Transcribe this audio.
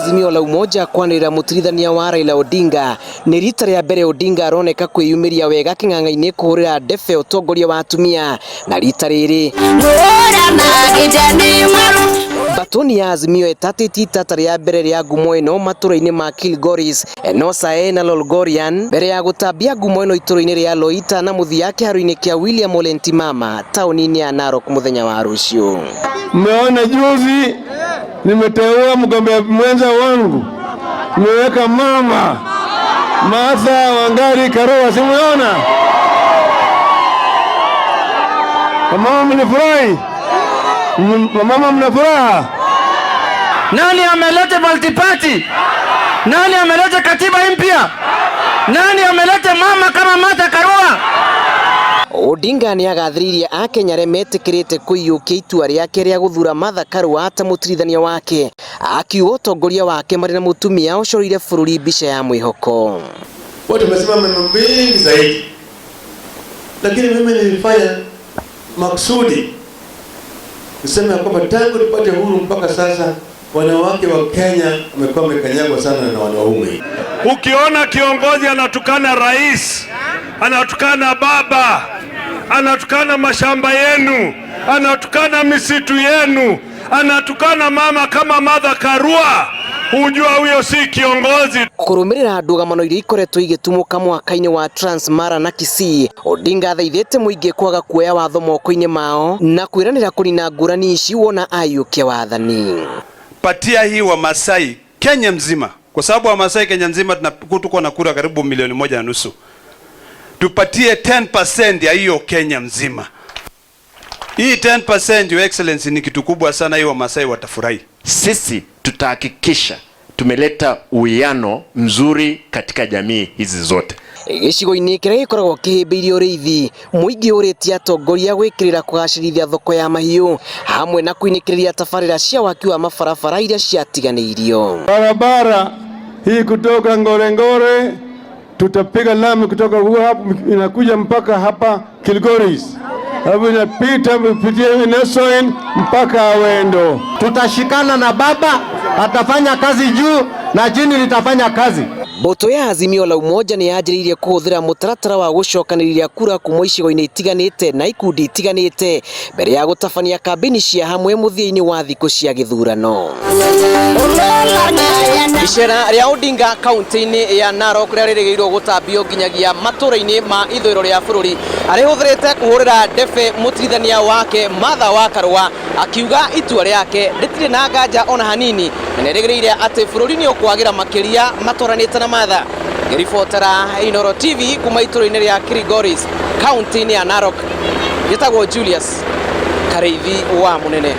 Azimio la Umoja kwanĩrĩra mũtirithania wa Raila Odinga nĩ rita rĩa mbere Odinga aroneka kwĩyumĩria wega kĩng'ang'a-inĩ kũhũrĩra ndebe ũtongoria wa atumia na rita rĩrĩ Batoni ya Azimio ĩtatĩtie itata rĩa mbere rĩa ngumo ĩno matũra-inĩ ma Kilgoris, Enosae na Lolgorian mbere ya gũtambia ngumo ĩno itũra-inĩ rĩa Loita na mũthia kĩharo-inĩ kĩa William Ole Ntimama taũni-inĩ ya Narok mũthenya wa rũciũ. Mmeona juzi nimeteua mgombea mwenza wangu, nimeweka mama Martha Wangari Karua, simuona wamama, mnafurahi? Wamama mna furaha? Nani ameleta multiparty? Nani ameleta katiba mpya? Nani ameleta mama kama Martha Karua? Odinga nĩ agathĩrĩirie akenya arĩa metĩkĩrĩte kũiyũkia itua rĩake rĩa gũthura Martha Karua ta mũtirithania wake, akiuga ũtongoria wake marĩ na mũtumia ũcoreire bũrũri mbica ya mwĩhoko. Watu wamesema maneno mengi zaidi, lakini mimi nilifanya makusudi niseme ya kwamba tangu tupate uhuru mpaka sasa wanawake wa Kenya wamekuwa wamekanyagwa sana na wanaume. Ukiona kiongozi anatukana rais, anatukana baba, anatukana mashamba yenu, anatukana misitu yenu, anatukana mama kama Martha Karua, hujua huyo si kiongozi. Kũrũmĩrĩra ndũgamano iria ikoretwo igĩtumũka mwaka-inĩ wa Transmara na Kisii, Odinga athaithĩte mũingĩ kwaga kuoya watho moko-inĩ mao na kwĩranĩra kũnina ngũrani ici wona aiyũkia wathani. Patia hii Wamasai Kenya mzima, kwa sababu Wamasai Kenya nzima tuko na kura karibu milioni 1.5. Tupatie 10% ya hiyo Kenya mzima. Hii 10%, Your Excellency, ni kitu kubwa sana, hii Wamasai watafurahi. Sisi tutahakikisha tumeleta uwiano mzuri katika jamii hizi zote. Gĩcigo-inĩ kĩrĩa gĩkoragwo kĩhĩmbĩirie ũrĩithi, mũingĩ ũrĩtie atongoria gwĩkĩrĩra kũgacĩrithia thoko ya mahiũ hamwe na kũinĩkĩrĩria tabarĩra cia waki wa mabarabara iria ciatiganĩirio. Barabara hii kutoka Ngorengore tutapiga lami kutoka hapo inakuja mpaka hapa Kilgoris, alafu inapita kupitia Enesoin mpaka Awendo. Tutashikana na baba, atafanya kazi juu na chini litafanya kazi. Mbũtũ ya Azimio la Umoja nĩ yanjĩrĩirie kũhũthĩra mũtaratara wa gũcokanĩrĩria kura kuma icigo-inĩ itiganĩte na ikundi itiganĩte mbere ya gũtabania kambĩini cia hamwe mũthia-inĩ wa thikũ cia gĩthurano. Icera rĩa Odinga kaunti-inĩ ya Narok rĩrĩa rĩrĩgĩrĩirwo gũtambio nginyagia matũra-inĩ ma ithũĩro rĩa bũrũri, arĩhũthĩrĩte kũhũrĩra ndebe mũtirithania wake Martha wa Karua, akiuga itua rĩake rĩtirĩ na nganja ona hanini na nĩerĩgĩrĩire atĩ bũrũri nĩ ũkwagĩra makĩria matwaranĩte na Martha. Ngĩribotera Inooro TV kuma itũra-inĩ rĩa Kilgoris kaunti-inĩ ya Narok, njĩtagwo Julius Karĩithi wa Mũnene.